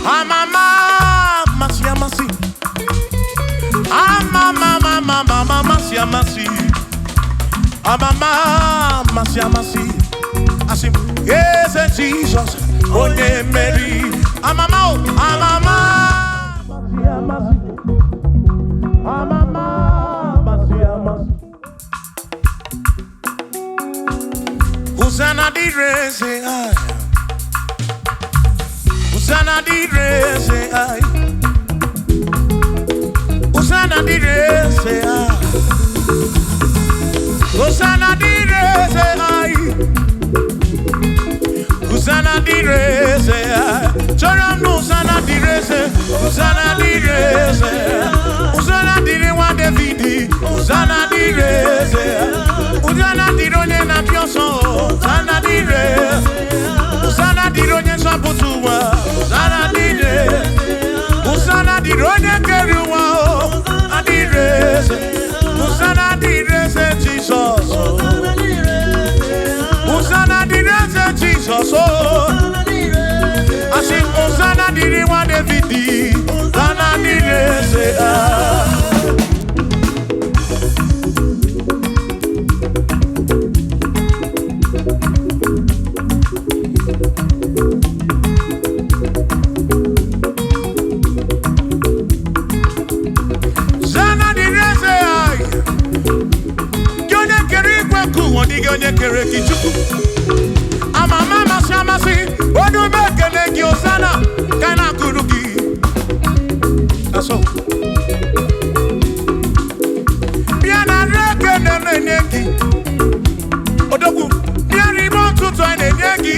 Amama amasị amasị. Amama mama mama amasị amasị. Amama amasị amasị. Asị m, Eze Jizọs onye mmeri. Amama o, amama amasị amasị. Amama amasị amasị. Hosanna dịrị eze anyị. Hosanna dịrị eze anyị. Hosanna dịrị eze anyị. Hosanna dịrị eze anyị. Hosanna dịrị eze anyị. Chọrọ m na Hosanna dịrị eze. Hosanna dịrị eze. Hosanna dịrị nwa David. Hosanna dịrị eze. Hosanna dịrị onye na-abịa ọsọ. Hosanna dịrị. Hosanna dịrị onye nzọpụta ụwa. Hosanna dịrị. Hosanna dịrị onye kere ụwa. Hosanna dịrị eze. Hosanna dịrị eze Jizọs. Hosanna dịrị eze Jizọs. Asị m Hosanna dịrị nwa David. Hosanna dịrị eze. Hosanna dịrị eze anyị. Gị onye kere igwe nke ụwa, ọ dịghị onye kere gị Chukwu. Amama amasị amasị, onye ume ekele gị Hosanna, ka anyị na-akụrụ gị. That's all. Bịa na nri ekele na-enye gị. Odogwu, bịa n'ime ụtụtụ anyị na-enye gị.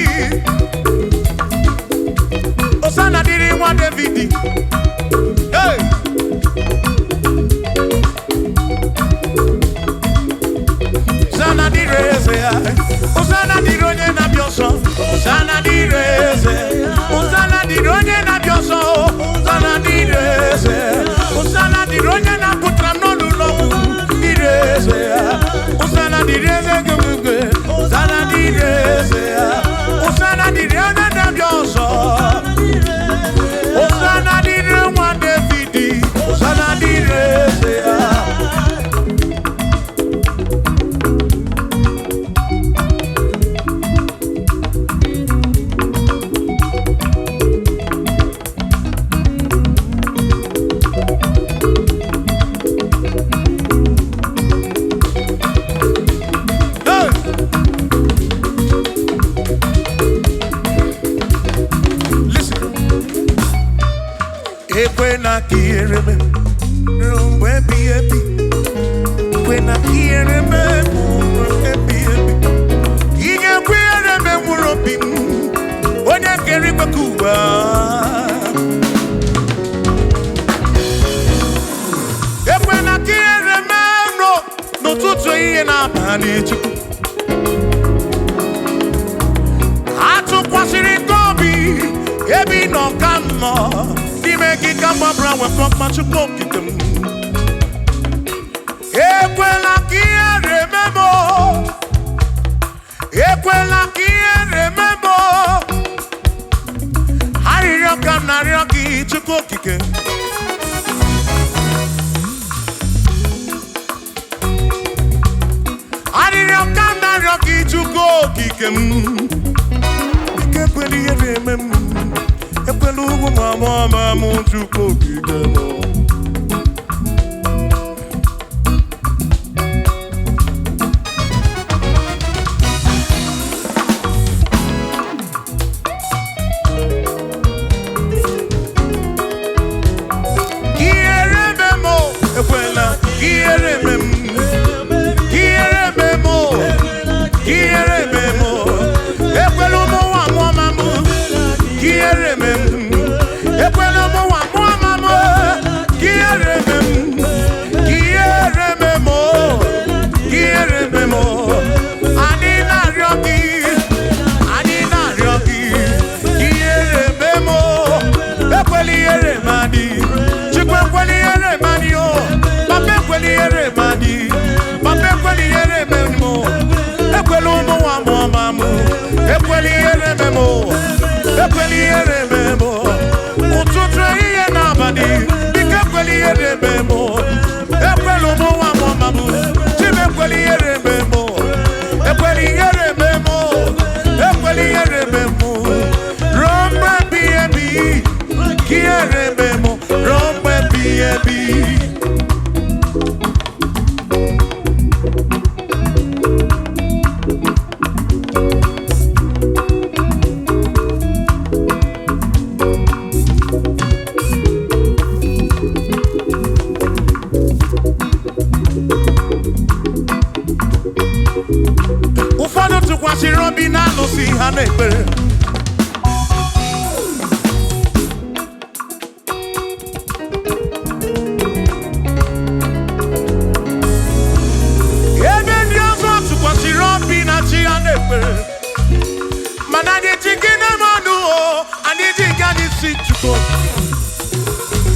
Hosanna dịrị nwa David. Hey! Hosanna dịrị eze ya. Hosanna dịrị onye na-abịa ọsọ. Hosanna dịrị eze. Hosanna dịrị onye na-abịa ọsọ. Hosanna dịrị eze. Hosanna dịrị onye na-apụtara m n'ụlọ ọgwụ. Dịrị eze ya. Hosanna dịrị eze gị. Hosanna dịrị eze ya. Hosanna dịrị onye na-abịa ọsọ. Hosanna dịrị nwa David. Hosanna dịrị eze ya. Hey! Listen. Ekwena ka ihere mee ruo mgbe ebighị ebi. Ekwena ka ihere mee ruo mgbe ebighị ebi. Ị ga-ekwe ihere mee mkpụrụ obi m, onye kere igwe ka ụwa. Ekwena ka ihere mee m n'ụtụtụ ehihie na abalị Chukwu. Atụkwasịrị gị obi ebe ị nọ ka m nọ n'ime gị ka m gbabara nwekọ mma Chukwu okike m. Ekwela ka ihere mee m o. Ekwela ka ihere mee m o. Arịrịọ ka m na-arịọ gị Chukwu okike. Arịrịọ ka m na-arịọ gị Chukwu okike m. Ike ekwela ihere eme m. Ekwela ugwu ma mụọ ma mụ Chukwu okike m. Ihere eme m o, ekwela ihere eme m. Ihere eme m o, ihere eme m o. Ekwela ụmụ nwa mụọ ma mụ. Ihere eme m. Ekwela ụmụ nwa mụọ ma mụ. Ihere eme m. Ihere eme m o. Ihere eme m o. Anyị na-arịọ gị. Anyị na-arịọ gị. Ihere eme m o. Ekwela ihere m adị. Chukwu ekwela ihere m adị o. Papa ekwela ihere m adị. Papa ekwela ihere eme m o. Ekwela ụmụ nwa mụọ ma mụ. Ekwela ihere eme m o. Ekwela ihere eme m o.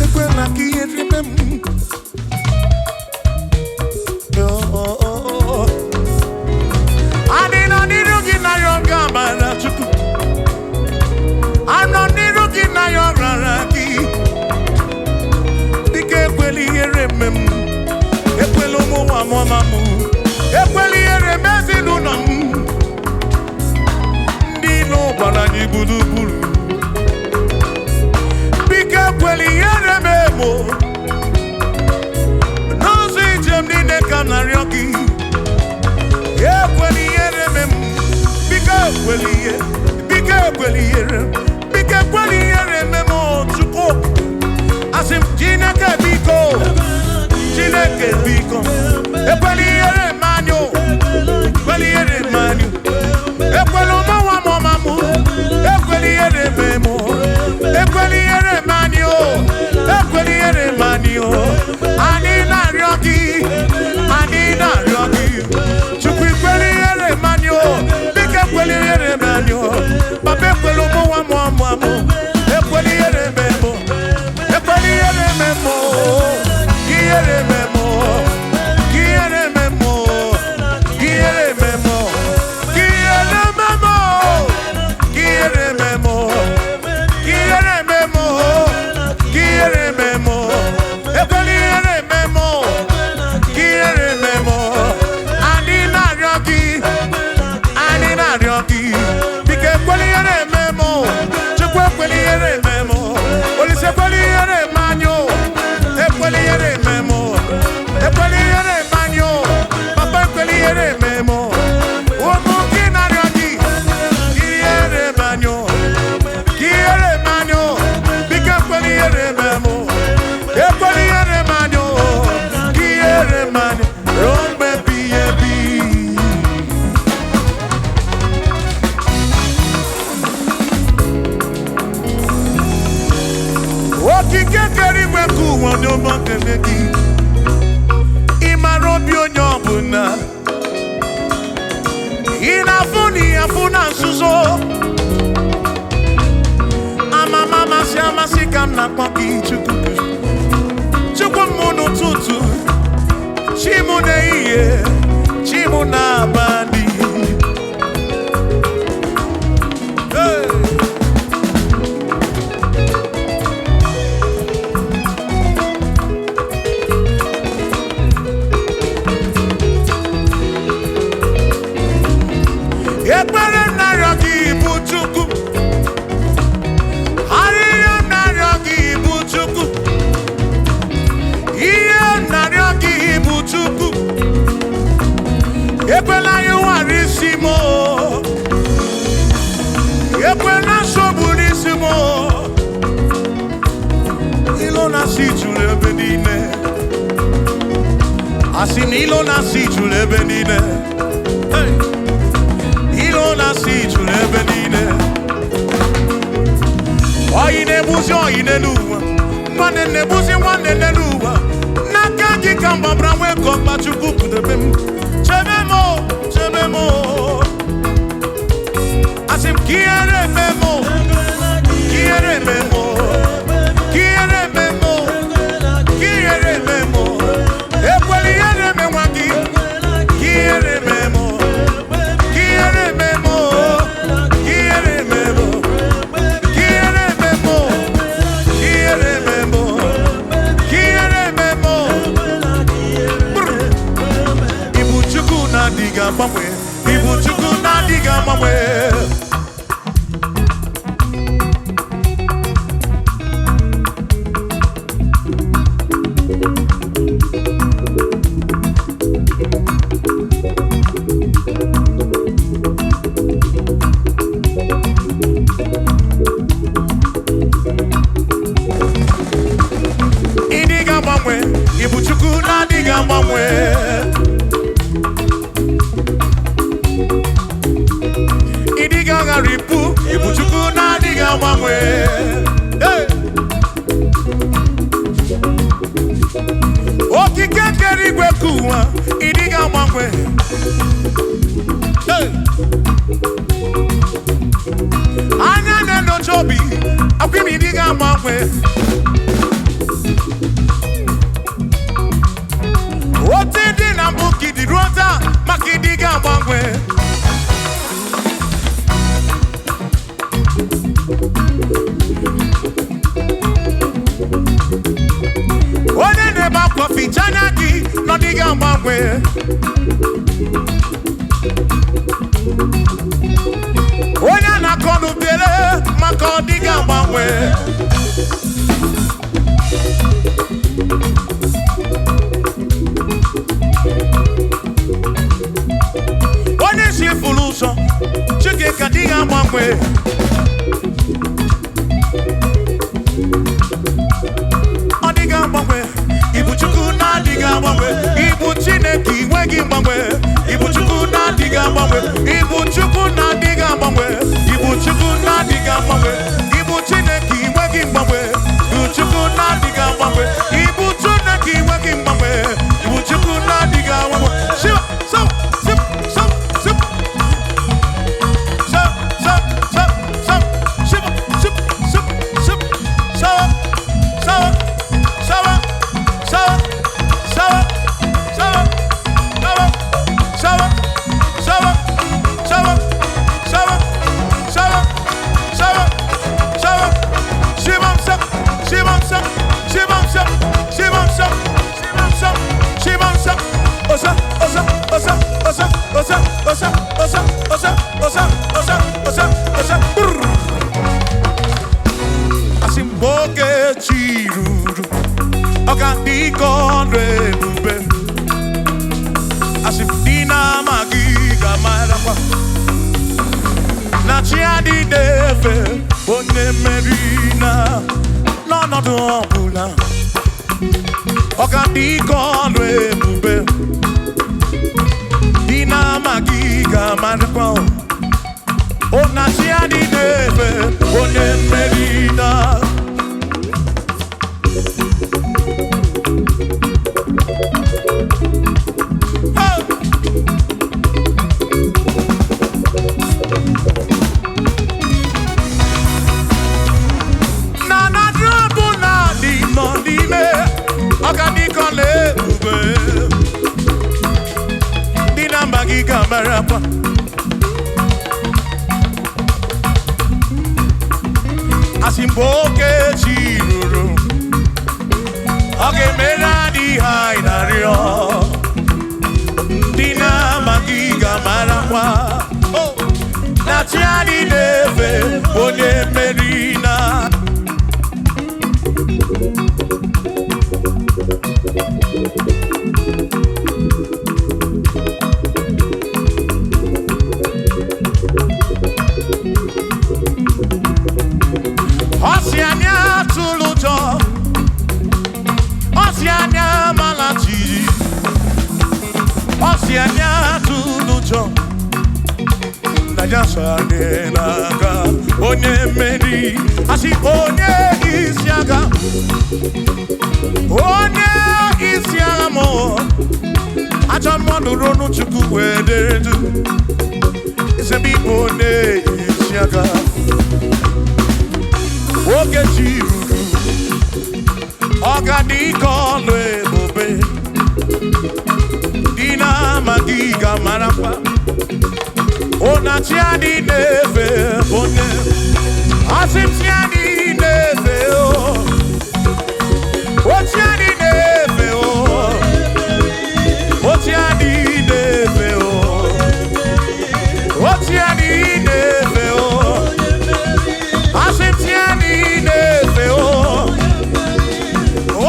Ekwela ka ihere mee m. Oh, oh, oh, oh. Adị nọ n'iru gị na ya ọ ga-amara Chukwu. Anọ n'iru gị na ya ọ rara gị. Biko ekwela ihere eme m. Ekwela ụmụ nwa m ọma m. Ekwela ihere eme ezinụlọ m. Ndị ilo gbara anyị gburugburu. Biko ekwela ihere eme m o. N'ụzọ ije m niile ka m na-arịọ gị. Ekwela ihere eme m. Biko ekwela ihe. Biko ekwela ihere. Biko ekwela ihere eme m o, Chukwu. Asị m Chineke biko. Chineke biko. Ekwela ihere eme anyị o. Ekwela ihere eme anyị. Ekwela ụmụ nwa m ọma m. Ekwela ihere eme m o. Ekwela ihere eme anyị o. Ekwela ihere eme anyị o. Anyị na-arịọ gị. Anyị na-arịọ gị. Chukwu ekwela ihere eme anyị o. Biko ekwela ihere eme anyị o. Papa ekwela ụmụ nwa m ọma m. Ekwela ihere eme m o. Ekwela ihere eme m o. Ihere eme m o. Ihere eme m o. Ihere eme m o. Ihere eme m o. Ihere eme m o. Ihere eme m o. Ihere eme m o. Ekwela ihere eme m o. Ihere eme m o. Anyị na-arịọ gị. Anyị na-arịọ gị. Biko ekwela ihere eme m o. Chukwu ekwela ihere eme m o. Olise ekwela ihere eme anyị o. Ekwela ihere eme m o. Ekwela ihere eme anyị o. Papa ekwela ihere eme m o. Ụmụ gị na-arịọ gị. Ihere eme anyị o. Ihere eme anyị o. Biko ekwela ihere eme m o. Ekwela ihere eme anyị o. Ihere eme anyị ruo mgbe ebighị ebi. Okike kere igwe ka ụwa onye ọma kele gị. Ị mara obi onye ọbụla. Ị na-afụ na ị afụ na nzuzo. Amama amasị amasị ka m na-akpọ gị Chukwu. Chukwu m n'ụtụtụ, chi m n'ehihie, chi m n'abalị. Hey! Ekpere m na-arịọ gị bụ Chukwu. Arịrịọ m na-arịọ gị bụ Chukwu. Ihe m na-arịọ gị bụ Chukwu. Ekwela ihe nwara isi m o. Ekwela nsogbu n'isi m o. Ilo na-asị juru ebe niile. Asị na ilo na-asị juru ebe niile. Hey! Ilo na-asị juru ebe niile. Oyi na-egbuzi oyi n'elu ụwa. Nwanne na-egbuzi nwanne n'elu ụwa. N'aka gị ka mgbabara nwee ka ọkpa Chukwu kpụdebe m. Chebe m o, chebe m o. Asị m ka ihere eme m o, ka ihere eme m o, ka ihere eme m o, ka ihere eme m o. Ekwela ihere eme nwa gị, ka ihere eme m o, ka ihere eme m o, ka ihere eme m o. Ihere eme m o, ihere eme m o, ihere eme m o. Brr. Ibu Chukwu na-adịghị agbanwe, Ibu Chukwu na-adịghị agbanwe. Ịdịghị agbanwe, Ibu Chukwu na-adịghị agbanwe. Ịdịghị agharịpụ, Ibu Chukwu na-adịghị agbanwe. Hey! Okike kere igwe ka ụwa, ịdịghị agbanwe. Hey! Anya na-enyocha obi, akwa ime ịdịghị Agbanwe. Otu dị na mbụ ka ịdị ruo taa, maka ịdị ga-agbanwe. Onye na-ebe akwa, ficha anya gị na ọ dịghị agbanwe. Onye a na-akọ n'ubere, maka ọ dịghị agbanwe. Onye si furu ụzọ, Chike ka dịghị agbanwe. Ọ dịghị agbanwe. Ibu Chukwu na-adịghị agbanwe. Ibu Chineke inweghị mgbanwe. Ibu Chukwu na-adịghị agbanwe. Ibu Chukwu na-adịghị agbanwe. Ibu Chukwu na-adịghị agbanwe. Ibu Chineke inweghị mgbanwe. Ibu Chukwu na-adịghị agbanwe. Ibu Chineke inweghị mgbanwe. Ibu Chukwu na-adịghị agbanwe. Shiva, so, sip, so, sip. So, so, so, so, sip, sip, sip, sip, so, so, so, so, so, so, so, so, so, so, so, so, so, Shibam sap, shibam sap, shibam sap, shibam sap, shibam sap, shibam sap, osa, osa, osa, osa, osa, osa, osa, osa, osa, osa, osa, osa, brrr. Asị mgbe oge chi ruru, ọ ga-adị ka ọrụ ebube. Asị m ndị na-amaghị ga-amarakwa na chi adịghị efe onye mmeri na n'ọnọdụ ọbụla. Ọ ga-adị ka ọrụ ebube. Ndị na-amaghị ga-amarakwa o na chi adịghị efe onye mmeri na. Hey! Na na drọbụ na dị nọ n'ime, ọ ga dị ka ọla ebube. Ndị na-amaghị ga-amarakwa. Asị mgbe oge chi ruru, ọ ga-emere anyị ihe anyị na-arịọ. Ndị na-amaghị ga-amarakwa, oh, na chi anyị na-efe onye mmeri na. Ọ sị anyị atụrụ ụjọ, ọ sị anyị amala jijiji, ọ sị anyị atụrụ ụjọ na ya so anyị n'aka. Onye mmeri, asị onye isi agha, onye isi agha mụ, ajọ mmadụ ronu Chukwu wee dere du ebe ịbụ onye isi agha. Oge chi ruru, ọ ga-adị ka ọlụ ebube. Dị na-amaghị ga-amarakwa ụna chi adị na-efe onye. Asị m chi adị na-efe o, o chi adị na-efe o, o chi adị na-efe o, o chi adị na-efe o. Asị m chi adị na-efe o,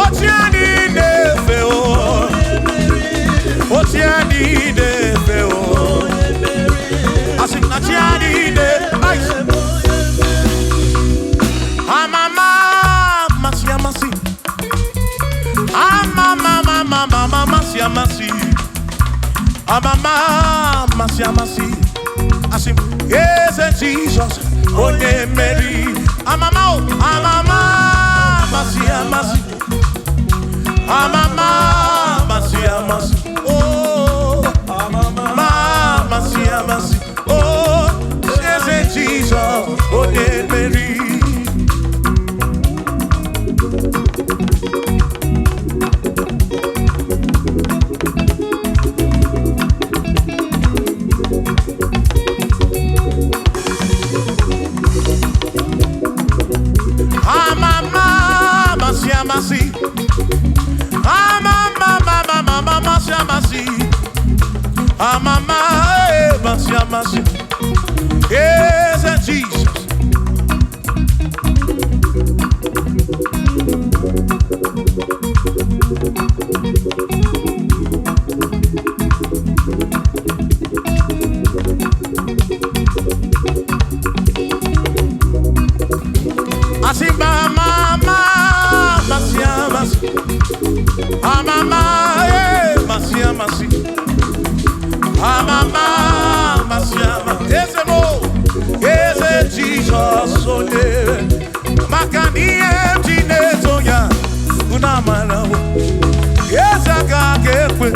o chi adị na-efe o, o chi adị na-efe o. Asị m na chi adị na-efe. Amama amasị amasị, amama amama amasị amasị, amama amasị amasị. Asị m eze Jizọs onye mmeri. Amama o, amama amasị amasị, amama amasị amasị, o amama amasị amasị, o eze Jizọs onye mmeri. amasị, eze Jizọs. Asị ma ma ma amasị amasị, amama e masị amasị, amama amasị amasị. Eze mo, eze Jizọs onye, maka na ihe m ji na-eto ya bụ na amara o. Eze aka ga-ekwe.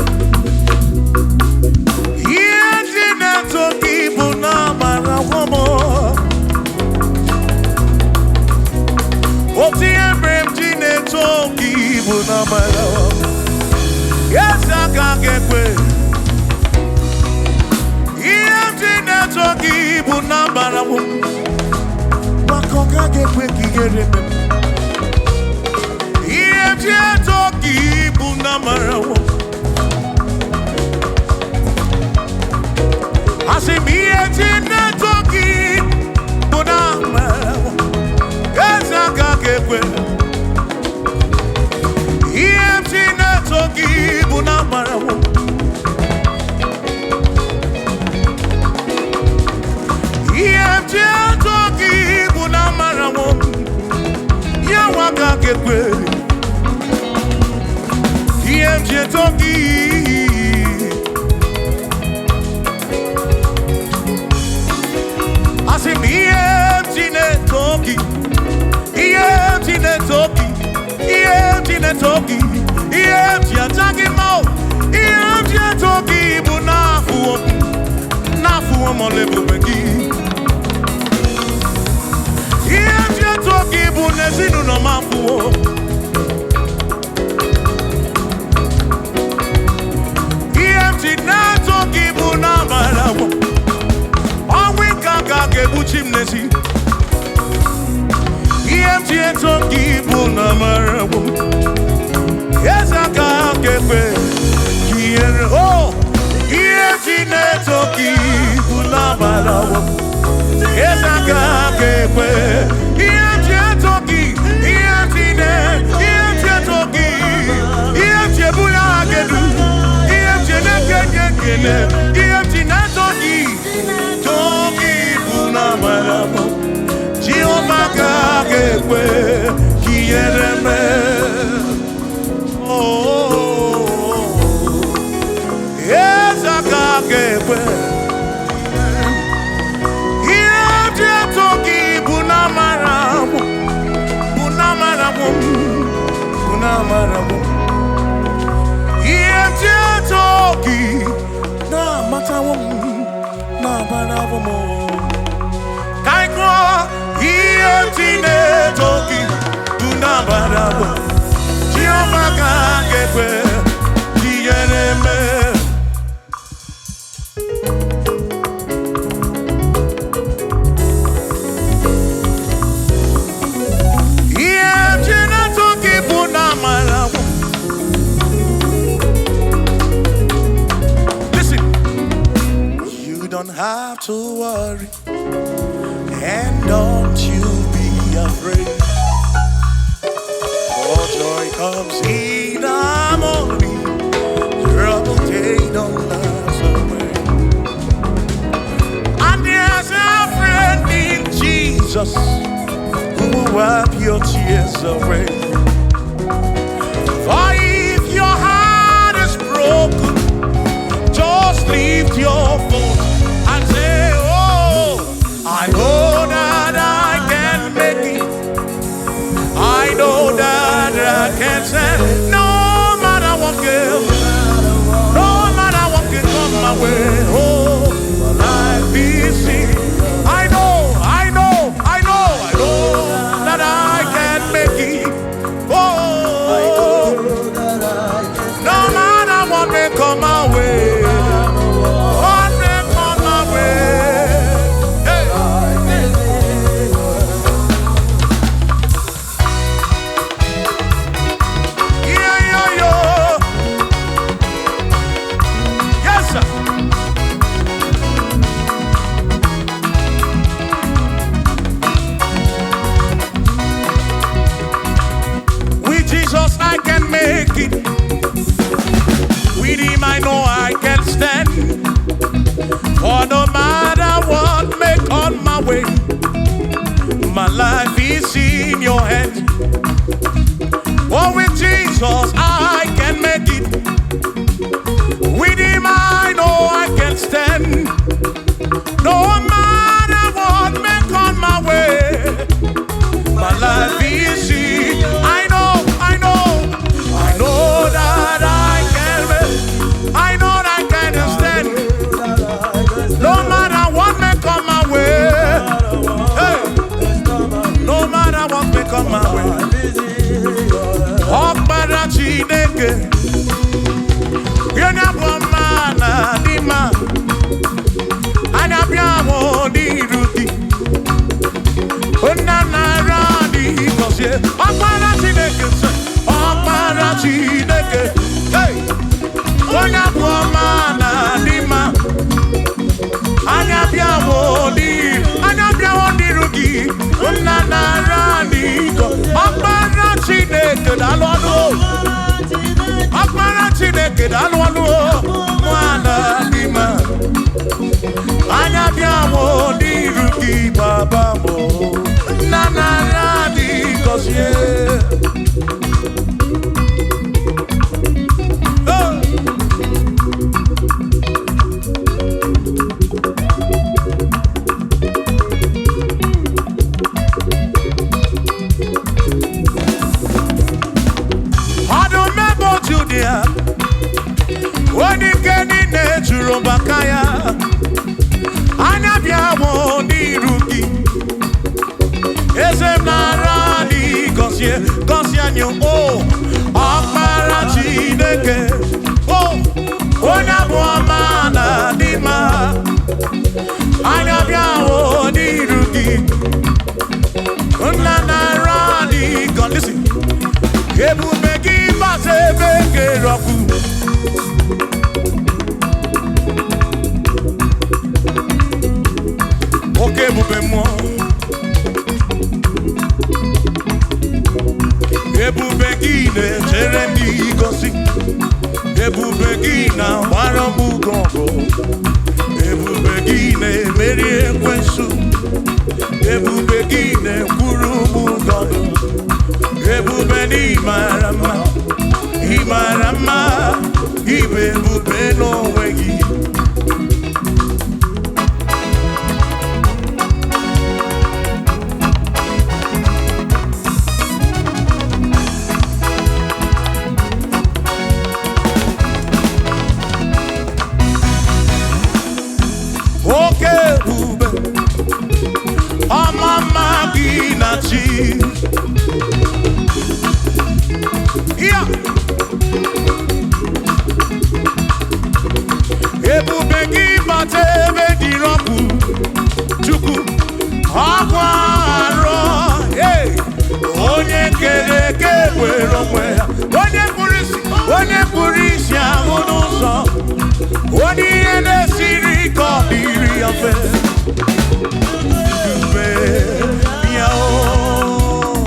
Ihe m ji na-eto gị bụ na amara o m. Otu ihe mere m ji na-eto gị bụ na amara o. Eze aka ga-ekwe. Ihe m ji na-eto gị bụ na amara o. Maka ọ gaghị ekwe ka ihere mee m. Ihe m ji eto gị bụ na amara o. Asị m ihe m ji na-eto gị bụ na amara o. Eze aka ga-ekwe. Ihe m ji na-eto gị bụ na amara o. Ihe m ji eto gị bụ na amara o. Ya nwa aka ga-ekwe. Ihe m ji eto gị. Asị m ihe m ji na-eto gị. Ihe m ji na-eto gị. Ihe m ji na-eto gị. Ihe m ji aja gị mma o. Ihe m ji eto gị bụ n'afụwo m. N'afụwo m ọla ebube gị. Ihe m ji eto gị bụ n'ezinụlọ m afụwo. Ihe m ji na-eto gị bụ n'amara m. Ọnwụ ike aka ga-egbuchi m n'ezi. Ihe m ji eto gị bụ n'amara m. Eze aka ga-ekwe ka ihere o. Ihe m ji na-eto gị bụ n'amara m. Eze aka ga-ekwe. Ihe m ji eto gị, ihe m ji na, ihe m ji eto gị, ihe m ji ebuli aha gị elu, ihe m ji na-ekenye ekele, ihe m ji na-eto gị, too gị bụ n'amara m. Jehova ka ga-ekwe ka ihere mee. Oh, eze aka ga-ekwe. Ihe m ji eto gị bụ n'amara m, bụ n'amara m, bụ n'amara m. Ihe m ji eto gị na-amatawo m, na-abarawo m. Ka anyị gụọ, ihe m ji na-eto gị bụ n'amara m. Jehova ka ga-ekwe ka ihere mee. Ihe m ji na-eto gị bụ n'amara m. Listen, you don't have to worry, and don't you be afraid. For joy comes in the morning, trouble they don't last away. And there's a friend in Jesus who will wipe your tears away. For if your heart is broken, just lift your voice and say, oh, I know that I can make it. I know that I can stand. No matter what can, no matter what can come my way. Oh, my life is seen. I know, I know, I know, I know that I can make it. make it. With him I know I can stand. For no matter what may come my way, my life is in your hand. Oh, with Jesus I can make it. With him I know I can stand. No matter what may come my way, my life is in. I know, I know, I know that I can make. I know that I can stand. No matter what may come my way, hey, no matter what may come my way. Ọkpara Chineke, onye bụ ọma na dị mma, anya bịa n'iru gị. Nna nara adịghị gọzie. Ọkpara Chineke sị, Ọkpara Chineke, hey, onye bụ ọma na dị mma, anya bịa n'iru, anya bịa n'iru gị. Nna nara adịghị gọzie. Ọkpara Chineke daalụ ọnụ. Ọkpara Chineke daalụ ọnụ. Nwana dị mma. Anya bịa n'iru gị baba m. Nna nara adịghị gọzie. Oh! Ọdụm ebo Judia, onye ike niile juru maka ya. Anya bịa n'iru gị. Eze m nara adịghị gọzie, gọzie anyị o. Ọkpara Chineke, o, onye abụ ọma na dị mma. Anya bịa n'iru gị. Nna nara adịghị gọzie. Listen. Ebube gị bata ebe kere ọkụ. Oke ebube mmụọ. Ebube gị na-echere ndị gosi. Ebube gị na-agbara m ugo ọgụ. Ebube gị na-emeri ekwensu. Ebube gị na-ekwuru m ụgọ. Ebube na ị mara mma, ị mara mma, ị bụ ebube n'onwe gị. Oke ebube, ọma mma gị na chi. Yeah. Ebube gị bata ebe dịrị ọkụ, Chukwu, ọkụ arọ, hey. Onye kere eke were onwe ya, onye kpụrụ isi, onye kpụrụ isi ahụ n'ụzọ, onye ihe na-esiri ike ọ dịrị ya mfe. Ebube bịa o.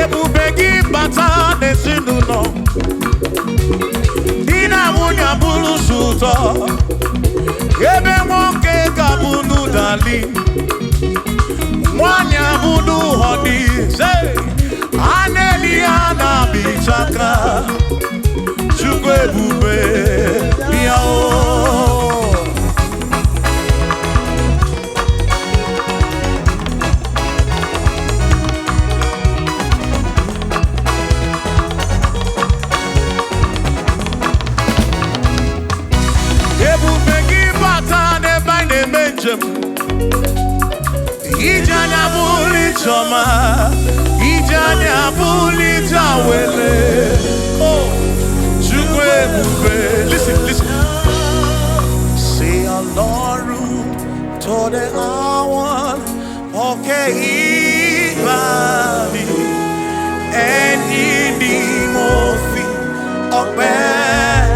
Ebube gị bata n'ezinụlọ, di na nwunye abụrụ sọ ụtọ, ebe nwoke ga-abụ n'ụdali, nwanyị abụrụ honey, a na-eli ya na-abịchaka. Chukwu ebube bịa o. Ebube gị bata n'ebe anyị na-eme njem, ije anya bụrụ ijeọma, ije anya bụrụ ije awele. Oh, Chukwu ebube. Listen, listen. Say Ọlọ́run tó dé àwọn òkè ìgbà mi, ẹni ni mo fi ọpẹ́.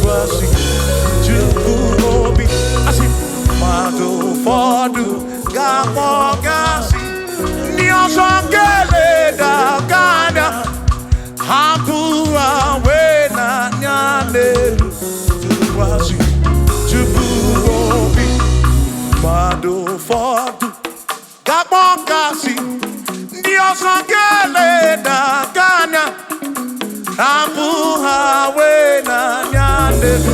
Tụkwasị Chukwu obi. Asị mmadụ ụfọdụ ga-akpọ gasị, ndị ọzọ ga-eleda gị anya, hapụ ha wee na-anya n'elu. Tụkwasị Chukwu obi. Mmadụ ụfọdụ ga-akpọ gasị, ndị ọzọ ga-eleda gị anya, hapụ ha wee na-anya n'elu.